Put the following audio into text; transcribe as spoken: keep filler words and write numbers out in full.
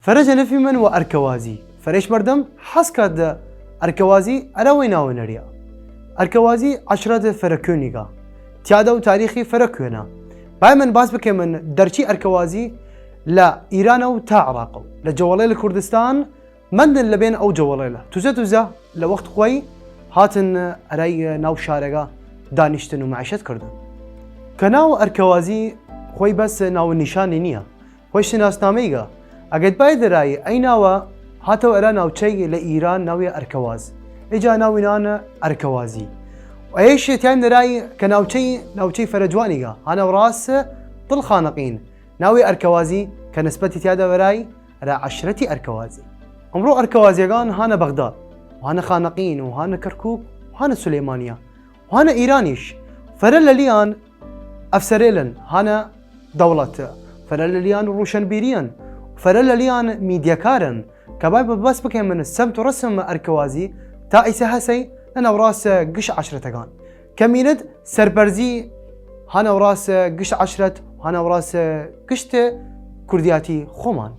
فرە جەنەفیمن وە ئەرکەوازی. فرەیش مەردم حەز کات دە ئەرکەوازی ئەرا وەی ناوە نەریا. ئەرکەوازی عەشرەت فرە کوێنیگە. تیادە و تاریخی فرە کوێنە. بایمن باس بکەمن دەرچی ئەرکەوازی لە ئیرانە و تا عراقە و لە جەوەڵەیل کوردستان مەندن لەبێن ئەو جەوەڵەیلە. توزە توزە لە وەخت خوەی هاتن ئەرای ناو شارەگە دانیشتن و معیشەت کردن. کە ناو ئەرکەوازی خوەی بەس ناو نیشانی نییە. خوەی شناسنامەیگە. ئەگەد بای دەرای ئەی ناوە هاتەو ئەرا ناوچەی لە ئیران ناوی ئەرکەواز. ئیجا ناوینان ئەرکەوازی. و ئەیش تیان دەرای کە ناوچەی، ناوچەی فرە جوانیگە. هانە وڕاس دڵ خانەقین. ناوی ئەرکەوازی کە نسبەتی تیادە وەرای ئەرا عەشرەتی ئەرکەوازی. ئەمڕۆ ئەرکەوازیەگان هانە بەغداد، و هانە خانەقین، و هانە کەرکوک، و هانە سولەیمانیە، و هانە ئیرانیش. فرە لەلیان ئەفسەرێلن، هانە دەوڵەت، فرە لەلیان رووشەنبیریەن، فرە لەلیان میدیەکارن، کە بای بە بەس بکەمن سەمت و رەسم ئەرکەوازی تا ئیسە هەسەی لە ناوڕاس گشت عەشرەتەگان. کە مینەت سەربەرزی هانەوڕاس گشت عەشرەت، هانەوڕاس گشت کوردیاتی خوەمان.